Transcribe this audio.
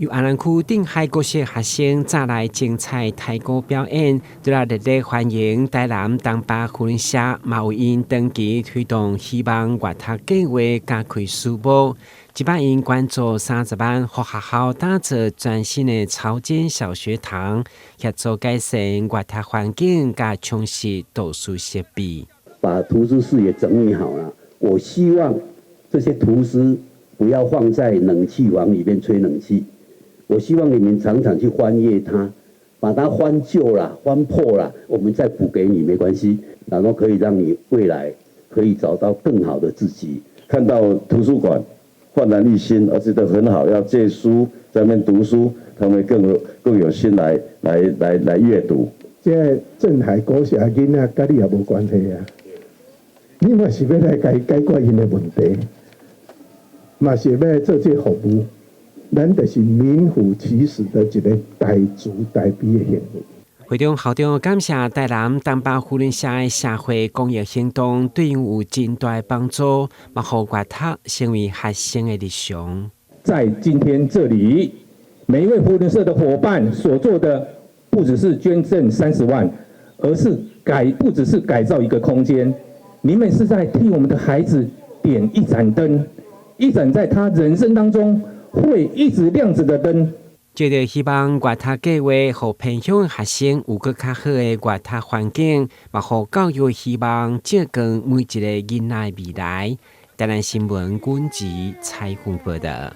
由阿蘭區鎮海國小學生帶來精彩台鼓表演，除了熱烈歡迎台南東巴扶輪社，嘛為𪜶長期推動希望閱讀計畫加開書簿，這擺𪜶捐助30萬，予學校打造全新的潮間小學堂，協助改善閱讀環境，佮充實圖書設備。把圖書室也整理好了，我希望這些圖書不要放在冷氣房裡面吹冷氣，我希望你們常常去翻閱它，把它翻舊了、翻破了，我們再補給你沒關係，然後可以讓你未來可以找到更好的自己。看到圖書館煥然一新，而且都很好，要借書在那邊讀書，他們更有心來閱讀。這個鎮海國小囡仔，佮你也無關係啊，你嘛是欲來共解決𪜶的問題。嘛是欲做這服務，咱就是名副其實的一個大慈大悲的行為。會中校長感謝台南東巴扶輪社的社會公益行動，對𪜶有真大的幫助，嘛予閱讀成為學生的日常。在今天這裡，每一位扶輪社的夥伴所做的，不只是捐贈30萬，而是改，不只是改造一個空間，你們是在替我們的孩子點一盞燈。一盞在他人生當中會一直亮著的燈。這個希望閱讀計畫，予偏鄉學生有閣較好的閱讀環境，嘛予教育希望照光每一個囡仔的未來。台南新聞軍籍採訪報道。